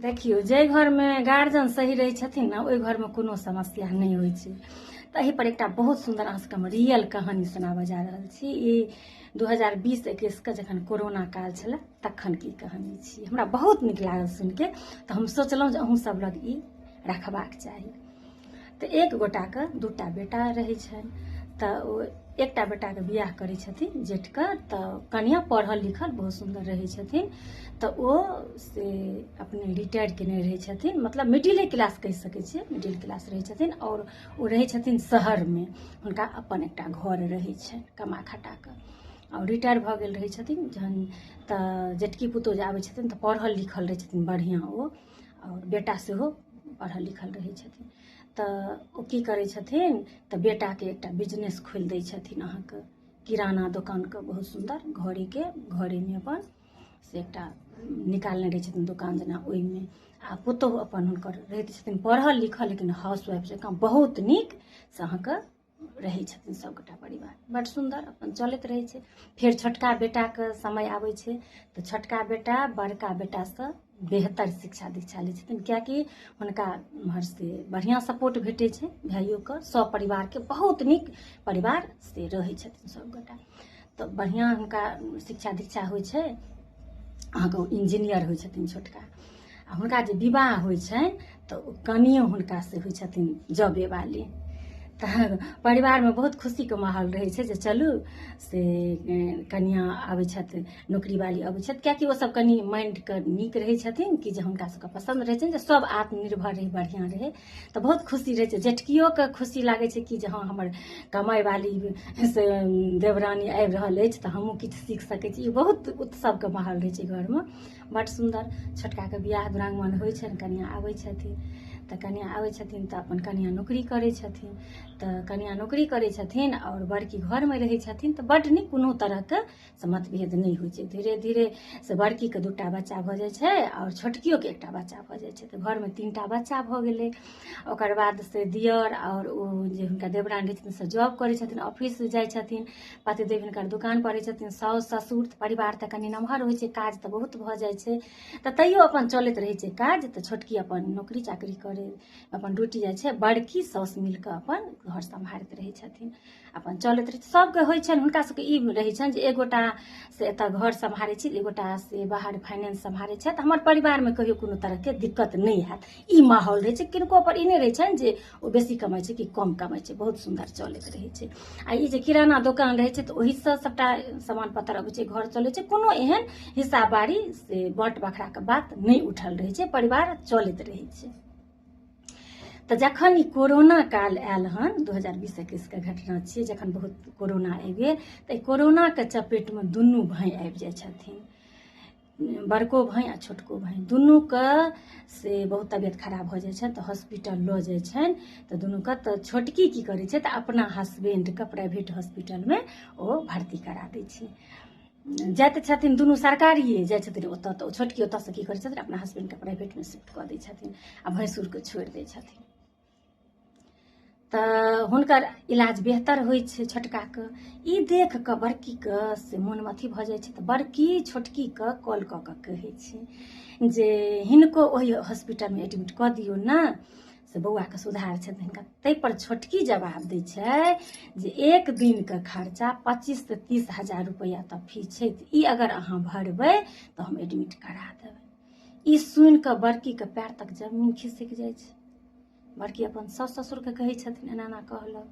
देखियौ, जाहि घरमे गार्जियन सही रहै छथिन ने, ओहि घरमे कोनो समस्या नहि होइ छै। तऽ एहिपर एकटा बहुत सुन्दर अहाँ सबके हम रियल कहानी सुनाबऽ जा रहल छी। ई 2020-21के जखन कोरोना काल छलै तखन की कहानी छी। हमरा बहुत नीक लागल सुनिके, तऽ हम सोचलहुँ जे अहूँ सब लग ई रखबाक चाही। तऽ एक गोटाके दूटा बेटा रहै छनि, तऽ ओ एकटा बेटाके बियाह करै छथिन जेठके। तऽ कनिआँ पढ़ल लिखल बहुत सुन्दर रहै छथिन, तऽ ओ से अपने रिटायर केने रहै छथिन, मतलब मिडिले क्लास कहि सकै छियै, मिडिल क्लास रहै छथिन। आओर ओ रहै छथिन शहरमे, हुनका अपन एकटा घर रहै छनि कमा खटा कऽ, आओर रिटायर भऽ गेल रहै छथिन जहन। तऽ जेठकी पुतोहु जे आबै छथिन तऽ पढ़ल लिखल रहै छथिन बढ़िआँ ओ, आओर बेटा सेहो पढ़ल लिखल रहै छथिन। तऽ ओ की करै छथिन तऽ बेटाके एकटा बिजनेस खोलि दै छथिन अहाँके किराना दोकानके, बहुत सुन्दर घरेके घरेमे अपन से एकटा निकालने रहै छथिन दोकान जेना ओहिमे। आ पुतोहु अपन हुनकर रहैत छथिन पढ़ल लिखल, लेकिन हाउस वाइफ जकाँ बहुत नीक से अहाँके रहै छथिन। सभगोटा परिवार बड्ड सुन्दर अपन चलैत रहै छै। फेर छोटका बेटाके समय आबै छै तऽ छोटका बेटा बड़का बेटासँ बेहतर शिक्षा दीक्षा लै छथिन, किएकि हुनका एम्हरसँ बढ़िआँ सपोर्ट भेटै छै भाइयोके, सभ परिवारके बहुत नीक परिवार से रहै छथिन सभगोटा। तऽ बढ़िआँ हुनका शिक्षा दीक्षा होइ छै अहाँके, ओ इंजीनियर होइ छथिन छोटका। आ हुनका जे विवाह होइ छनि तऽ ओ कनियो हुनका से होइ छथिन जबे वाली। तऽ परिवारमे बहुत खुशीके माहौल रहै छै जे चलू से कनिआँ आबै छथि, नौकरी वाली अबै छथि, किएकि ओसभ कनि माइंडके नीक रहै छथिन कि जे हुनका सभके पसन्द रहै छनि जे सभ आत्मनिर्भर रहै, बढ़िआँ रहै। तऽ बहुत खुशी रहै छै, जेठकियोके खुशी लागै छै कि जे हँ, हमर कमाइ वाली से देवरानी आबि रहल अछि तऽ हमहूँ किछु सीख सकै छी। ई बहुत उत्सवके माहौल रहै छै घरमे, बड्ड सुन्दर। छोटकाके बियाह दुरागमन होइ छनि, कनिआँ आबै छथिन। तऽ कनिआँ आबै छथिन तऽ अपन कनिआँ नौकरी करै छथिन। तऽ कनिआँ नौकरी करै छथिन आओर बड़की घरमे रहै छथिन, तऽ बड्ड नीक, कोनो तरहके से मतभेद नहि होइ छै। धीरे धीरे से बड़कीके दूटा बच्चा भऽ जाइ छै आओर छोटकियोके एकटा बच्चा भऽ जाइ छै, तऽ घरमे तीनटा बच्चा भऽ गेलै। ओकर बाद से दिअर आओर ओ जे हुनका देवरानी रहै छथिन से जॉब करै छथिन, ऑफिस जाइ छथिन, पतिदेव हिनकर दोकान पर रहै छथिन, साउस ससुर। परिवार तऽ कनि नमहर होइ छै, काज तऽ बहुत भऽ जाइ छै, तऽ तैयो अपन चलैत रहै छै काज। तऽ छोटकी अपन नौकरी चाकरी करै अपन ड्यूटी जाइ छै, बड़की साउस मिल कऽ अपन घर सम्हारैत रहै छथिन, अपन चलैत रहै छै। सभके होइ छनि, हुनका सभके ई रहै छनि जे एक गोटा से एतऽ घर सम्हारै छी, एक गोटा से बाहर फाइनेंस सम्हारै छथि, हमर परिवारमे कहियो कोनो तरहके दिक्कत नहि हैत, ई माहौल रहै छै। किनको पर ई नहि रहै छनि जे ओ बेसी कमाइ छै कि कम कमाइ छै, बहुत सुन्दर चलैत रहै छै। आ ई जे किराना दोकान रहै छै तऽ ओहिसँ सभटा सामान पत्तर अबै छै, घर चलै छै, कोनो एहन हिस्सा बारी से बाँट बखराके बात नहि उठल रहै छै, परिवार चलैत रहै छै। तऽ जखन ई कोरोना काल आयल हन, 2020-21के घटना छियै, जखन बहुत कोरोना आबि गेल तऽ एहि कोरोनाके चपेटमे दुनू भाय आबि जाइ छथिन, बड़को भाय आ छोटको भाय। दुनूके से बहुत तबियत खराब भऽ जाइ छनि तऽ हॉस्पिटल लऽ जाइ छनि। तऽ दुनूके तऽ छोटकी की करै छै तऽ अपना हसबेंडके प्राइवेट हॉस्पिटलमे ओ भर्ती करा दै छै। जाइत छथिन दुनू सरकारिए जाइ छथिन ओतऽ, तऽ ओ छोटकी ओतऽसँ की करै छथिन, अपना हसबेंडके प्राइवेटमे शिफ्ट कऽ दै छथिन आ भैंसुरके छोड़ि दै छथिन। तऽ हुनकर इलाज बेहतर होइ छै छोटकाके। ई देख कऽ बड़कीके से मोनमे अथी भऽ जाइ छै, तऽ बड़की छोटकीके कॉल कऽ कऽ कहै छै जे हिनको ओहि हॉस्पिटलमे एडमिट कऽ दियौ ने, से बौआके सुधार छनि हिनका। ताहिपर छोटकी जवाब दै छै जे एक दिनके खर्चा 25 से 30 हजार रुपैआ तऽ फीस छै, तऽ ई अगर अहाँ भरबै तऽ हम एडमिट करा देबै। ई सुनि कऽ बड़कीके पैर तक जमीन खिसकि जाइ छै। बड़की अपन साउस ससुरके कहै छथिन, एना एना कहलक।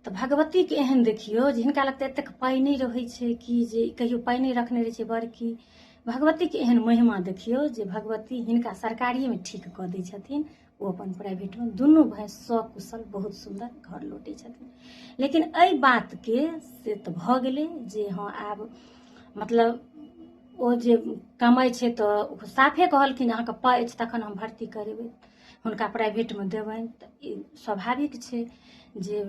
तऽ भगवतीके एहन देखियौ जे हिनका लग तऽ एतेक पाइ नहि रहै छै कि जे कहियो पाइ नहि रखने रहै छै बड़की। भगवतीके एहन महिमा देखियौ जे भगवती हिनका सरकारिएमे ठीक कऽ दै छथिन, ओ अपन प्राइवेटमे दुनू भाय सकुशल बहुत सुन्दर घर लौटै छथिन। लेकिन एहि बातके से तऽ भऽ गेलै जे हँ, आब मतलब ओ जे कमाइ छै तऽ ओ साफे कहलखिन अहाँके पाइ अछि तखन हम भर्ती करेबै, हुनका प्राइवेटमे देबनि। तऽ ई स्वाभाविक छै जे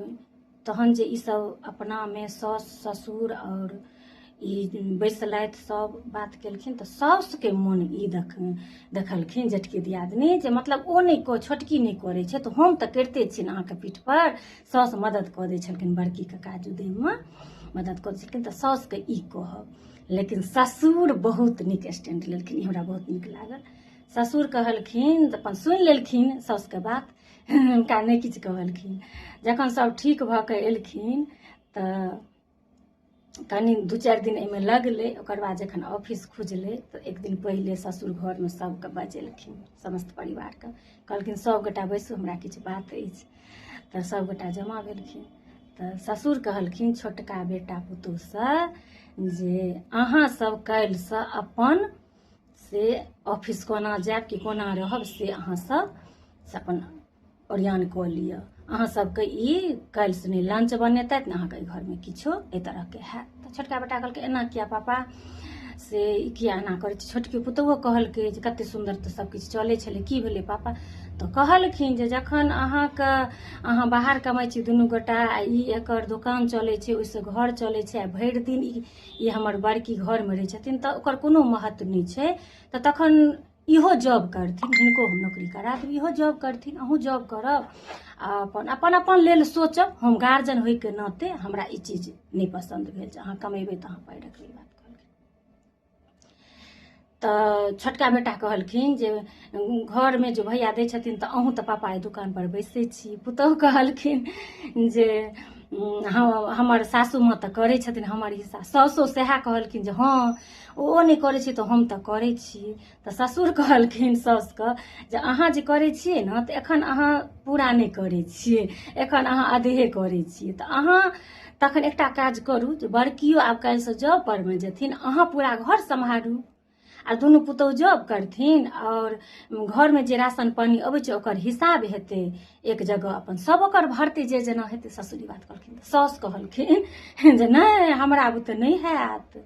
तहन जे ईसभ अपनामे साउस ससुर आओर ई बैसलथि, सब बात केलखिन, तऽ साउसके मोन ई देखलखिन जेठकी दियादनी जे मतलब ओ नहि छोटकी नहि करै छै तऽ हम तऽ करिते छी ने अहाँके पीठपर। साउस मदद कऽ दै छलखिन, बड़कीके काज उद्यममे मदद कऽ दै छलखिन। तऽ साउसके ई कहब, लेकिन ससुर बहुत नीक स्टैंड लेलखिन, ई हमरा बहुत नीक लागल। ससुर कहलखिन तऽ अपन सुनि लेलखिन साउसके बात, हुनका नहि किछु कहलखिन। जखन सब ठीक भऽ कऽ एलखिन तऽ कनि 2-4 दिन एहिमे लगलै। ओकर बाद जखन ऑफिस खुजलै तऽ एक दिन पहिले ससुर घरमे सबके बजेलखिन, समस्त परिवारके कहलखिन सब गोटा बैसू, हमरा किछु बात अछि। तऽ सब गोटा जमा भेलखिन। तऽ ससुर कहलखिन छोटका बेटा पुतोहसँ जे अहाँ सब काल्हिसँ अपन से ऑफिस कोना जायब कि कोना रहब से अहाँ सब से अपन ओरियान कऽ लिअ। अहाँ सबके ई काल्हिसँ नहि लंच बनेतथि, ने अहाँके घरमे किछो एहि तरहके हैत। तऽ छोटका बेटा कहलकै एना किया पापा, से ई किया एना करै छी। छोटकी पुतोहुओ कहलकै जे कते सुन्दर तऽ सबकिछु चलै छलै, की भेलै पापा। तऽ कहलखिन जे जखन अहाँके अहाँ बाहर कमाइ छी दुनू गोटा, आ ई एकर दोकान चलै छै, ओहिसँ घर चलै छै, आ भरि दिन ई हमर बड़की घरमे रहै छथिन, तऽ ओकर कोनो महत्व नहि छै। तऽ तखन इहो जॉब करथिन, हिनको हम नौकरी करा देब, इहो जॉब करथिन, अहूँ जॉब करब, आ अपन अपन अपन लेल सोचब। हम गार्जियन होइके नाते हमरा ई चीज नहि पसन्द भेल जे अहाँ कमेबै तऽ अहाँ पाइ रखबै। बात कहलखिन। तऽ छोटका बेटा कहलखिन जे घरमे जे भैया दै छथिन तऽ अहूँ तऽ पापा एहि दोकानपर बैसै छी। पुतोहु कहलखिन जे हमर सासू माँ तऽ करै छथिन हमर हिस्सा। साउसो सएह कहलखिन जे हँ ओ नहि करै छै तऽ हम तऽ करै छी। तऽ ससुर कहलखिन साउसके जे अहाँ जे करै छियै ने तऽ एखन अहाँ पूरा नहि करै छियै, एखन अहाँ अधे करै छियै। तऽ अहाँ तखन एकटा काज करू जे बड़कियो आब काल्हिसँ जॉब परमे जेथिन, अहाँ पूरा घर सम्हारू, आ दुनू पुतोहु जॉब करथिन, आओर घरमे जे राशन पानी अबै छै ओकर हिसाब हेतै एक जगह, अपन सब ओकर भरतै जे जेना हेतै। ससुर ई बात कहलखिन। तऽ साउस कहलखिन जे नहि हमरा बुते नहि हैत,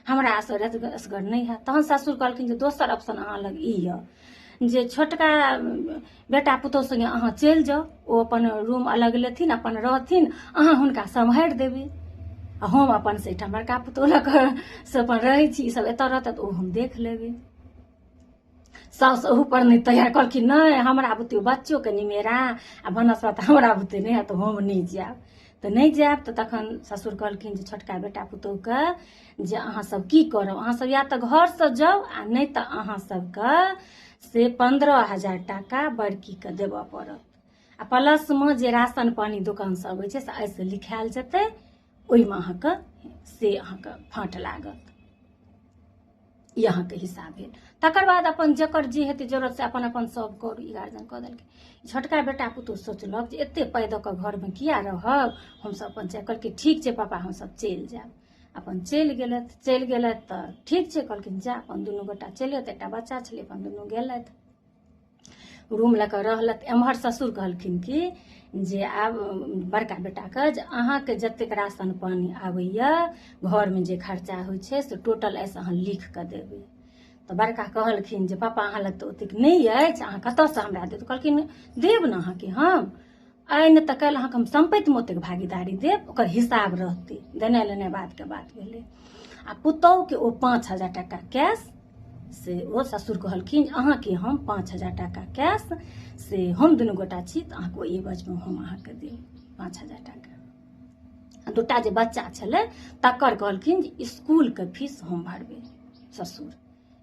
हमरा असगर नहि हैत। तहन ससुर कहलखिन जे दोसर ऑप्शन अहाँ लग ई यऽ जे छोटका बेटा पुतोहु सङ्गे अहाँ चलि जाउ, ओ अपन रूम अलग लेथिन, अपन रहथिन, अहाँ हुनका सम्हारि देबै, आ हम अपन से एहिठाम बड़का पुतोहु लऽ कऽ से अपन रहै छी, ई सब एतऽ रहतै तऽ ओ हम देख लेबै। साउस ओहू पर नहि तैयार, कहलखिन नहि हमरा बुते बच्चोके निमेरा आ भानस भात हमरा बुते नहि हैत, हम नहि जायब। तऽ नहि जायब। तऽ तखन ससुर कहलखिन जे छोटका बेटा पुतोहुके जे अहाँ सब की करब, अहाँ सब या तऽ घरसँ जाउ आ नहि तऽ अहाँ सबके से 15,000 टाका बड़कीके देबऽ पड़त, आ प्लसमे जे राशन पानी दोकानसँ अबै छै से एहिसँ लिखायल जेतै, ओहिमे अहाँके से अहाँके फाँट लागत, ई अहाँके हिसाब भेल। तकर बाद अपन जकर जे हेतै जरूरत से अपन अपन सब करू। ई गार्जियन कऽ देलकै। छोटका बेटा पुतोहु सोचलक जे एते पाइ दऽ कऽ घरमे किया रहब, हमसब अपन कहलकै ठीक छै पापा हमसब चलि जायब। अपन चलि गेलथि। चलि गेलथि तऽ ठीक छै, कहलखिन जा, अपन दुनू गोटा चलि गेलथि, एकटा बच्चा छलै, अपन दुनू गेलथि, रूम लऽ कऽ रहलथि। एम्हर ससुर कहलखिन कि जे आब बड़का बेटाके जे अहाँके जतेक राशन पानी आबैए, घरमे जे खर्चा होइ छै से टोटल एहिसँ अहाँ लिख कऽ देबै। तऽ बड़का कहलखिन जे पापा अहाँ लग तऽ ओतेक नहि अछि, अहाँ कतऽसँ हमरा देब। कहलखिन देब ने अहाँके हम, आइ नहि तऽ काल्हि अहाँके हम सम्पत्तिमे ओतेक भागीदारी देब, ओकर हिसाब रहतै, देनाइ लेनाइ बादके बात भेलै। आ पुतोहुके ओ 5,000 टाका कैश से ओ ससुर कहलखिन अहाँके हम 5,000 टाका कैश से हम दुनू गोटा छी तऽ अहाँके ओहि एवजमे हम अहाँके देब 5,000 टाका। दूटा जे बच्चा छलै तकर कहलखिन जे इसकुलके फीस हम भरबै ससुर,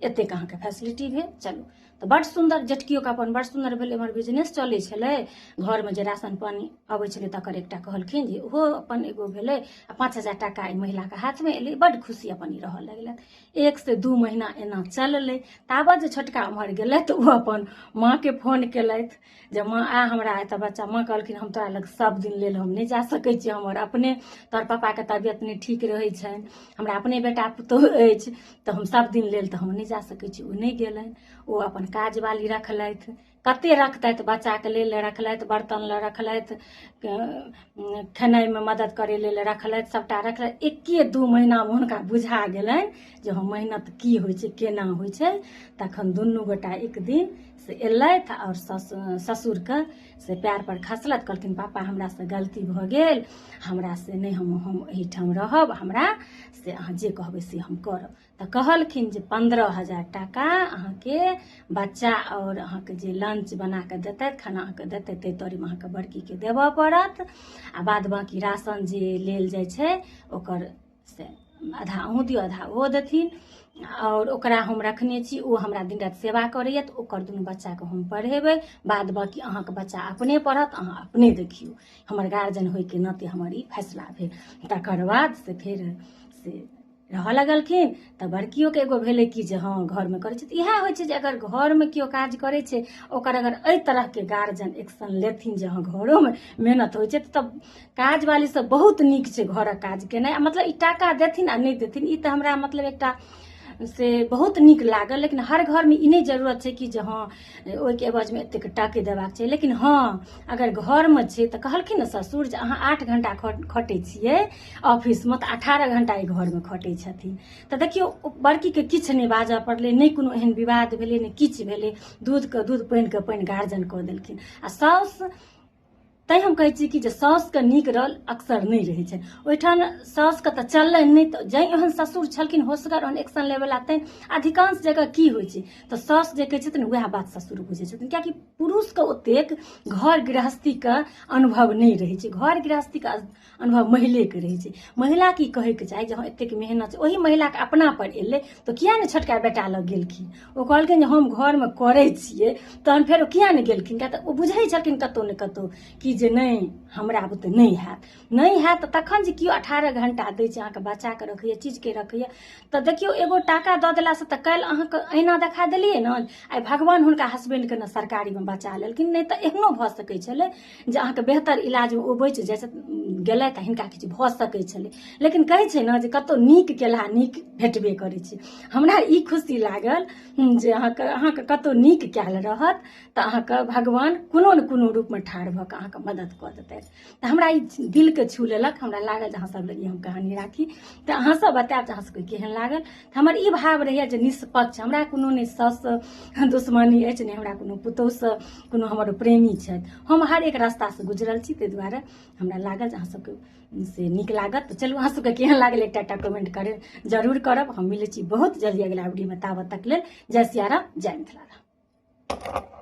एतेक अहाँके फैसिलिटी भेल। चलू तऽ बड्ड सुन्दर जेठकियोके अपन बड्ड सुन्दर भेलै। एम्हर बिजनेस चलै छलै, घरमे जे राशन पानी अबै छलै तकर एकटा कहलखिन जे ओहो अपन एगो भेलै, आ 5,000 टाका एहि महिलाके हाथमे एलै, बड्ड खुशी अपन ई रहऽ लगलथि। 1 से 2 महीना एना चललै। ताबत जे छोटका उम्हर गेलथि तऽ ओ अपन माँके फोन केलथि जे माँ आ हमरा एतऽ बच्चा। माँ कहलखिन हम तोरा लग सब दिन लेल हम नहि जा सकै छी, हमर अपने तोहर पापाके तबियत नहि ठीक रहै छनि, हमरा अपने बेटा पुतोहु अछि, तऽ हम सब दिन लेल तऽ हम नहि जा सकै छी। ओ नहि गेलनि, ओ अपन काजवाली रखलथि, कते रखतथि, बच्चाके लेल रखलथि, बर्तन लए रखलथि, खेनाइमे मदद करै लेल रखलथि, सबटा रखलथि। 1-2 महीनामे हुनका बुझा गेलनि जे हम मेहनत की होइ छै, केना होइ छै। तखन दुनू गोटा एक दिन से एलथि आओर ससुरके से पैर पर खसलथि, कहलखिन पापा हमरासँ गलती भऽ गेल, हमरा से नहि हम एहिठाम रहब, हमरा से अहाँ जे कहबै से हम करब। तऽ कहलखिन जे 15,000 टाका अहाँके बच्चा आओर अहाँके जे लंच बना कऽ देतथि, खाना अहाँके देतथि, ताहि तरीमे अहाँके बड़कीके देबऽ पड़त, आ बाद बाँकी राशन जे लेल जाइ छै ओकर से आधा अहूँ दियौ आधा ओहो देथिन, आओर ओकरा हम रखने छी, ओ हमरा दिन राति सेवा करैए, तऽ ओकर दुनू बच्चाके हम पढ़ेबै, बाद बाँकी अहाँके बच्चा अपने पढ़त, अहाँ अपने देखियौ। हमर गार्जियन होइके नाते हमर ई फैसला भेल। तकर बाद से फेर से रहऽ लगलखिन। तऽ बड़कियोके एगो भेलै कि जे हँ घरमे करै छै। तऽ इएह होइ छै जे अगर घरमे केओ काज करै छै, ओकर अगर एहि तरहके गार्जियन एक्शन लेथिन जे हँ घरोमे मेहनत होइ छै, तब काजवाली सब बहुत नीक छै घरक काज केनाइ। मतलब ई टाका देथिन आ नहि देथिन, ई तऽ हमरा मतलब एकटा से बहुत नीक लागल। लेकिन हर घरमे ई नहि जरूरत छै कि जे हँ ओहिके एवजमे एतेक टाके देबाक छै। लेकिन हँ अगर घरमे छै तऽ कहलखिन ने ससुर जे अहाँ 8 घंटा खटै छियै ऑफिसमे, तऽ 18 घंटा ई घरमे खटै छथिन। तऽ देखियौ बड़कीके किछु नहि बाजऽ पड़लै, नहि कोनो एहन विवाद भेलै, नहि किछु भेलै, दूधके दूध पानिके पानि गार्जियन कऽ देलखिन। आ साउस, तैँ हम कहै छी कि जे साउसके नीक रोल अक्सर नहि रहै छै। ओहिठाम साउसके तऽ चललनि नहि, तऽ जैँ एहन ससुर छलखिन होशगर, ओहन एक्शन लेबैवला, तैँ अधिकांश जगह की होइ छै तऽ साउस जे कहै छथिन वएह बात ससुर बुझै छथिन। कियाकि पुरुषके ओतेक घर गृहस्थीके अनुभव नहि रहै छै, घर गृहस्थीके अनुभव महिलेके रहै छै। महिला की कहैके चाही जे हँ एतेक मेहनत छै, ओही महिलाके अपना पर एलै तऽ किया नहि छोटका बेटा लग गेलखिन? ओ कहलखिन जे हम घरमे करै छियै, तहन फेर ओ किया नहि गेलखिन? किया तऽ ओ बुझै छलखिन कतहु ने कतहु कि जे नहि हमरा बुते नहि हैत, नहि हैत। तऽ तखन जे केओ 18 घंटा दै छै, अहाँके बच्चाके रखैए, चीजके रखैए, तऽ देखियौ एगो टाका दऽ देलासँ तऽ काल्हि अहाँके ऐना देखा देलियै ने। आइ भगवान हुनका हसबैंडके ने सरकारीमे बचा लेलखिन, नहि तऽ एहनो भऽ सकै छलै जे अहाँके बेहतर इलाजमे ओ बचि जाइ गेलथि आ हिनका किछु भऽ सकै छलै। लेकिन कहै छै ने जे कतहु नीक केलहा नीक भेटबे करै छै। हमरा ई खुशी लागल जे अहाँके कतहु नीक कयल रहत तऽ अहाँके भगवान कोनो ने कोनो रूपमे ठाढ़ भऽ कऽ अहाँके मदद कऽ देतथि। तऽ हमरा ई दिलके छू लेलक, हमरा लागल जे अहाँ सब लग ई हम कहानी राखी, तऽ अहाँ सब बतायब जे अहाँ सबके केहन लागल। तऽ हमर ई भाव रहैए जे निष्पक्ष, हमरा कोनो नहि साउससँ दुश्मनी अछि, नहि हमरा कोनो पुतोहुसँ कोनो हमर प्रेमी छथि, हम हर एक रास्तासँ गुजरल छी, ताहि दुआरे हमरा लागल जे अहाँ सबके से नीक लागत। तऽ चलू अहाँ सबके केहन लागल एकटा एकटा कमेंट करे जरूर करब। हम मिलै छी बहुत जल्दी अगिला वीडियोमे, ताबत तक लेल जय सियाराम, जय मिथिला।